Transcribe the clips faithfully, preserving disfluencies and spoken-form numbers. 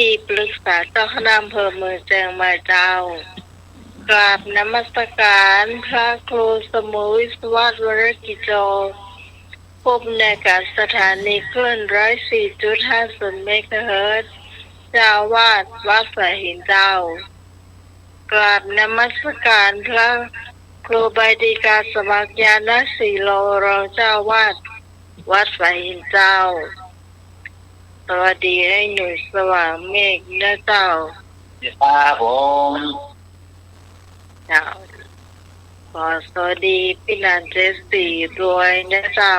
ที่ปรึกษาเจ้าคณะอำเภอเมืองเจียงใหม่เจ้า กราบนมัสการพระครูสมุทรวิศวัตร วรกิจโจ ผู้อำนวยการสถานีคลื่น ร้อยสี่จุดห้าศูนย์ เมกะเฮิรตซ์ เจ้าอาวาสวัดสายหินเจ้า กราบนมัสการพระครูใบดีกา สมัครญาณสีโล รองเจ้าอาวาสวัดสายหินเจ้า สวัสดีอ้ายหนุ่ยสว่างเมฆนะเจ้า ครับผม เจ้า ขอสวัสดีปี้หนานเจสสีด้วยนะเจ้า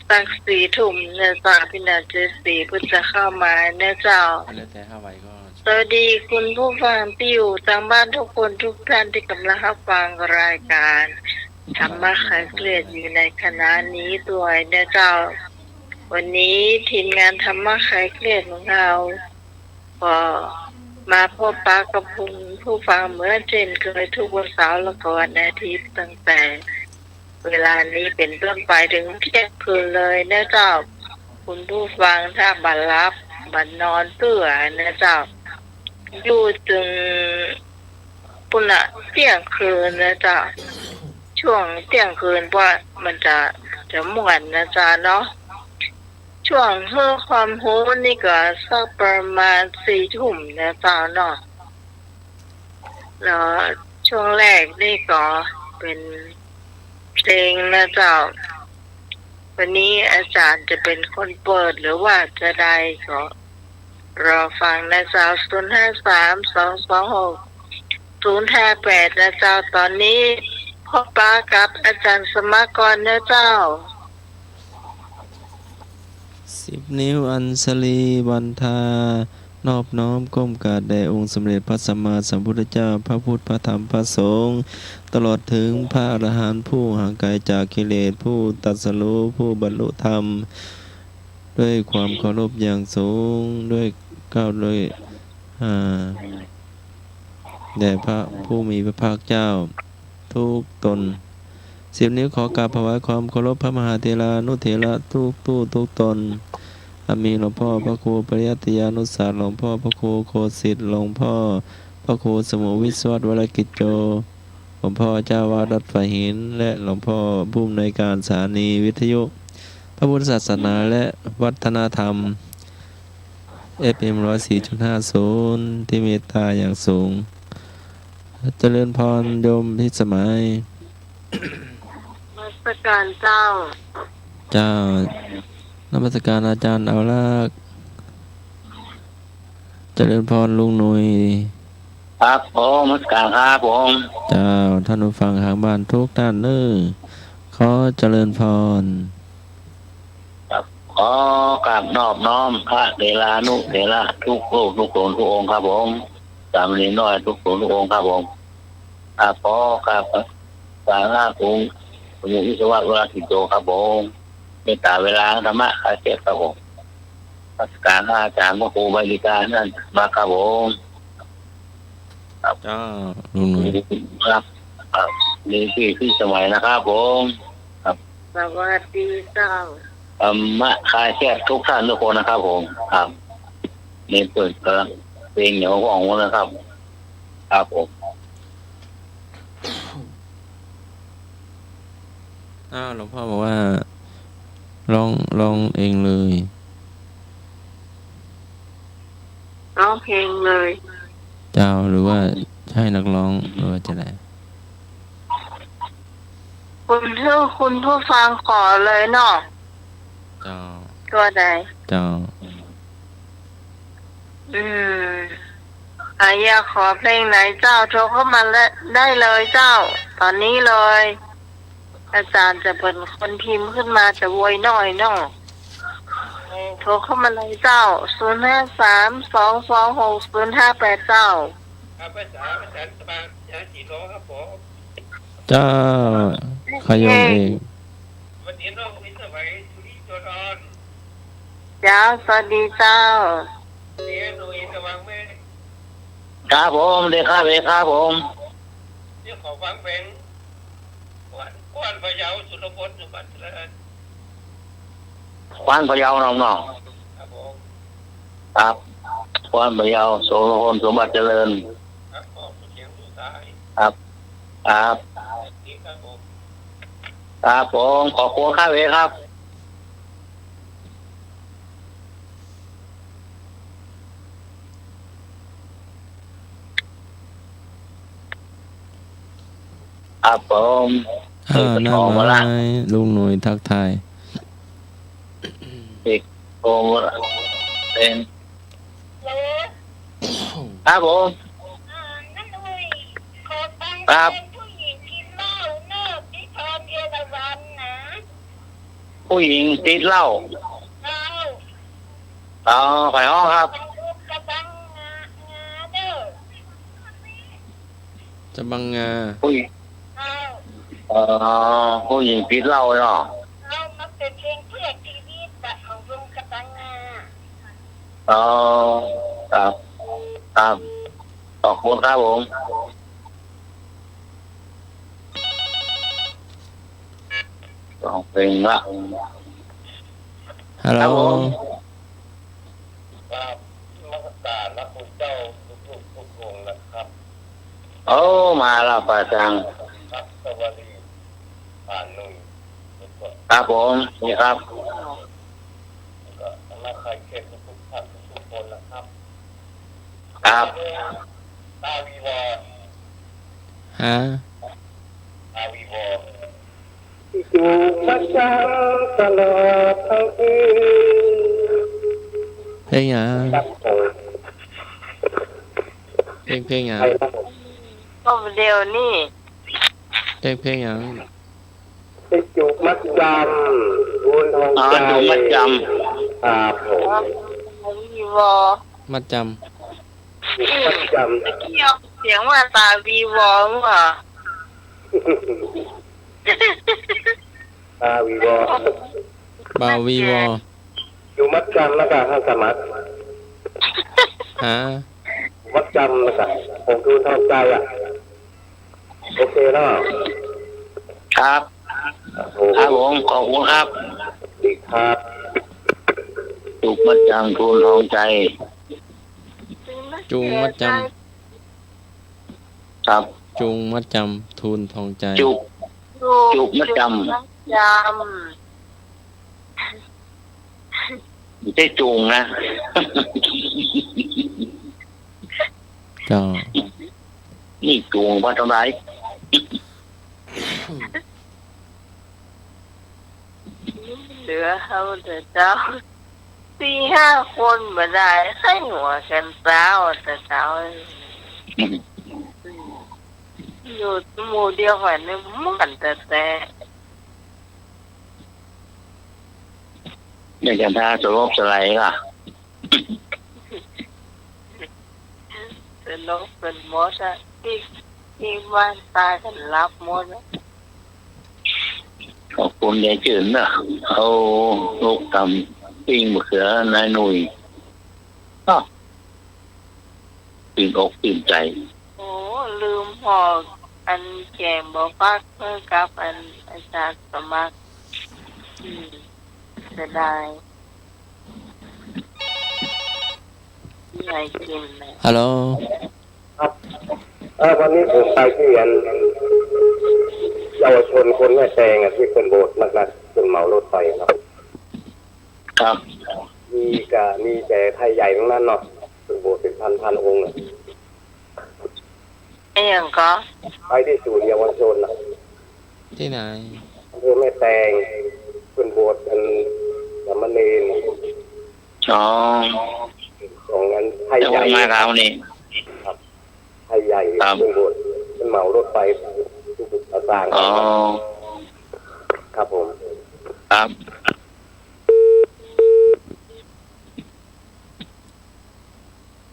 สักสี่ทุ่มนะเจ้า ปี้หนานเจสสีเพิ่งจะเข้ามานะเจ้า แล้วแต่ห้าวัยก็ สวัสดีคุณผู้ฟังที่อยู่ตางบ้านทุกคนทุกท่านตี้ก่ำลังฮับฟังรายก๋านธรรมะคลายเครียดอยู่ในขณะนี้ด้วยนะเจ้า วันนี้ทีมงานธรรมะคลายเครียดของเฮา ก็มาพบปะกับคุณผู้ฟังเหมือนเจ้นเกยทุกวันเสาร์และก็วันอาทิตย์ตั้งแต่เวลานี้เป๋นต้นไปเถิงเตี้ยงคืนเลยนะเจ้า คุณผู้ฟังถ้าบ่หลับบ่นอนเตื้อนะเจ้า อยู่เถิงปุ้นน่ะเตี้ยงคืนนะเจ้า ช่วงเตี้ยงคืนเพราะมันจะ จะม่วนนะเจ้าเนาะ ช่วงหื้อความฮู้นี่ก็สักประมาณสี่ทุ่มนะเจ้าเนาะ แล้วช่วงแรกนี่ก็เป๋นเพลงนะเจ้า วันนี้อาจ๋ารย์จะเป๋นคนเปิดหรือว่าจะใดก็รอฟังนะเจ้า ศูนย์ห้าสาม สองสองหก ศูนย์ห้าแปด นะเจ้า ต๋อนนี้พบปะกับอาจ๋ารย์สมัครก่อนนะเจ้า สิบนิ้วอัญชลีบันทา นอบน้อมก้มกราบแด่องค์สมเด็จพระสัมมาสัมพุทธเจ้า พระพุทธ พระธรรม พระสงฆ์ ตลอดเถิงพระอรหันต์ผู้ห่างไกลจากกิเลส ผู้ตรัสรู้ ผู้บรรลุธรรม ด้วยความเคารพอย่างสูง ด้วยเกล้าด้วย อ่า แด่พระผู้มีพระภาคเจ้าทุกตน สิบนิ้วขอกราบถวายความเคารพพระมหาเถรานุเถระทุกตู้ทุกตน อันมีหลวงพ่อพระครูปริยัติยานุศาสตร์ หลวงพ่อพระครูโคสิทธิ์ หลวงพ่อพระครูสมุทรวิศวัตร วรกิจโจ หลวงพ่อเจ้าวัดวัดฝายหิน และหลวงพ่อผู้อำนวยการสถานีวิทยุพระพุทธศาสนาและวัฒนธรรม เอฟเอ็ม ร้อยสี่จุดห้าศูนย์ ที่เมตตาอย่างสูง เจริญพรโยมพิสมัย นมัสการเจ้า เจ้า นมัสการอาจ๋ารย์เอาลักษณ์ เจริญพรลุงหนุ่ย ครับผม นมัสการครับผม เจ้า ท่านผู้ฟังตางบ้านทุกท่านเน้อ ขอเจริญพร ครับ ขอกราบนอบน้อมพระเถรานุเถระทุกรูปทุกตนทุกองค์ครับผม สามเณรน้อยทุกตนทุกองค์ครับผม ครับ ขอกราบสาราสูง สมุทรวิศวัตร วรกิจโจครับผม เมตตาเวลาธรรมะคลายเครียดครับผม นมัสการพระอาจ๋ารย์พระครูใบดีกานันทสมัครครับผม ครับ เจ้า ลุงหนุ่ย ครับ ครับ นี่พี่พิสมัยนะครับผม ครับ สวัสดีเจ้า ธรรมะคลายเครียดทุกท่านทุกคนนะครับผม ครับ นี่เปิดกำลังเพลงเหนียวของผมนะครับ ครับผม อ้าว หลวงพ่อบอกว่า ร้อง ร้องเองเลย ร้องเพลงเลย เจ้า หรือว่าให้นักร้อง หรือว่าจะได คุณผู้ คุณผู้ฟังขอเลยเนาะ เจ้า ตัวใด เจ้า อืม อ่ะ อยากขอเพลงไหนเจ้า โทรเข้ามาเลย ได้เลยเจ้า ต๋อนนี้เลย อาจ๋ารย์จะเป๋นคนพิมพ์ขึ้นมา จะไวหน้อยเนาะ โทรเข้ามาเลยเจ้า ศูนย์ห้าสาม สองสองหก ศูนย์ห้าแปด เจ้า ครับ ภาษา ภาษาสมัคร ยาสีโลครับผม เจ้า ขยมเอง สวัสดีน้องพิสมัย สุริโสธร เจ้า สวัสดีเจ้า เดี๋ยวหนุ่ยสว่างเมฆ ครับผม เดี๋ยวครับ เดี๋ยวครับผม เดี๋ยวขอฟังเพลง กว้าน กว้านพะเยา สุรพล สมบัติเจริญ กว้านพะเยา น้องๆ ครับผม ครับ กว้านพะเยา โสภณ สมบัติเจริญ ครับ ครับ ครับผม ขอบคุณครับเอกครับ ครับผม อ่า เอก หน้าไม้ ลุงหน่วยทักทาย เอก โอม เป็น ฮัลโหล ครับผม อ่า น้าหนุ่ย ขอฟัง ครับ เพลงผู้หญิงกินเหล้าเนอะ พี่พรเอราวัณนะ ผู้หญิงติดเหล้า เหล้า อ๋อ ใผฮ้องครับ กระบังงา งาเด้อ จะบังงา ผู้หญิง เหล้า อ๋อ ผู้หญิงติดเหล้าเนาะ เหล้ามันเป๋นเพลงเพื่อชีวิตอะ ของวงกระบังงา อ๋อ ครับ ครับ ขอบคุณครับผม สองเพลงละ ฮัลโหล ครับผม ครับ นมัสการพระคุณเจ้าทุกๆ ทุกองค์นะครับ โอ้ มาละป้าจัง ครับ สวัสดี ป้าหนุ่ย ครับผม นี่ครับ แล้วก็คณะใคร่เขตทุกๆ ท่านทุกๆ คนนะครับ ครับ ตาวีวอ ฮะ ตาวีวอ อยู่ประจำตลอดทั้งคืน เพลงหยัง ครับผม เพลง เพลงหยัง ใครครับผม ก็เดี๋ยวนี้ เพลง เพลงหยัง ไปจูบมัดจำ คุณทอง อ๋อ ใจ๋ จูบมัดจำ ครับผม วีวอ มัดจำ จูบมัดจำ เมื่อกี้ออกเสียงว่าตาวีวอ เหรอ ตาวีวอ บ่าววีวอ จูบมัดจำแล้วก็ให้สมัคร ฮะ มัดจำแล้วก็ ของคุณทองใจ๋อะ โอเคเนาะ ครับ โอ้โห ครับผม ขอบคุณครับ ดีครับ จูบมัดจำคุณทองใจ๋ จูบมัดจำ ครับ จูบมัดจำ ทูลทองใจ๋ จูบ จูบมัดจำ จูบมัดจำ บ่ใจ้จูงนะ เจ้า นี่จูงว่าเท่าไหร่ เหลือเฮาแต่เจ้า สี่ห้าคนบ่ได้ ใส่หัวกั๋นเจ้า แต่เจ้า อยู่หมู่เดียวกั๋นนี่ม่วนแต๊ๆ อยากจะท้าสลบสลายล่ะ สลบกั๋นหมดอะ ตี้ ตี้บ้านต๋ายกั๋นหลับหมดอะ ขอบคุณยายจื๋นนะ เอาลูกต๋ำปิ้งมะเขือนายหนุ่ย อ้าว ตื่นอกตื่นใจ๋ โอ้ ลืมห่ออันแกงบ่อฟักหื้อกับอันอาจ๋ารย์สมัคร อืม เสียดาย มีอะไรกิ๋นไหม ฮัลโหล ครับ เออ วันนี้ผมไปตี้อันเยาวชนคนแม่แตงอะ ตี้เปิ้นโบสถ์นักๆ เปิ้นเหมารถไปครับ ครับ มีก็ มีแต่ไทยใหญ่ตังนั้นเนาะ เปิ้นโบสถ์เป๋นพันๆ องค์อะ อะหยังก็ ไปตี้ศูนย์เยาวชนน่ะ ตี้ไหน อำเภอแม่แตง เปิ้นโบสถ์อันสามเณร อ๋อ ของอันไทยใหญ่ เจ้ามาคราวนี้ ครับ ไทยใหญ่ ครับ เปิ้นโบสถ์ เปิ้นเหมารถไป ทุกๆ อาจารย์ อ๋อ ครับผม ครับ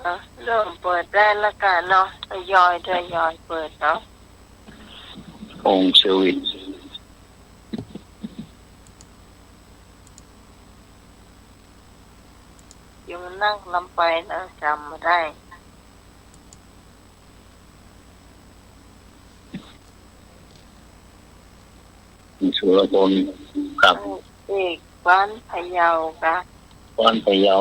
อ่ะ เริ่มเปิดได้แล้วกั๋นเนาะ ทยอย ทยอยเปิดเนาะ องค์เซอร์วิส ยังนั่งลำไปนะ จ๋ำบ่ได้ สุรพล ครับ เอก กว้านพะเยา กะ กว้านพะเยา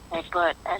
Bei Gott, es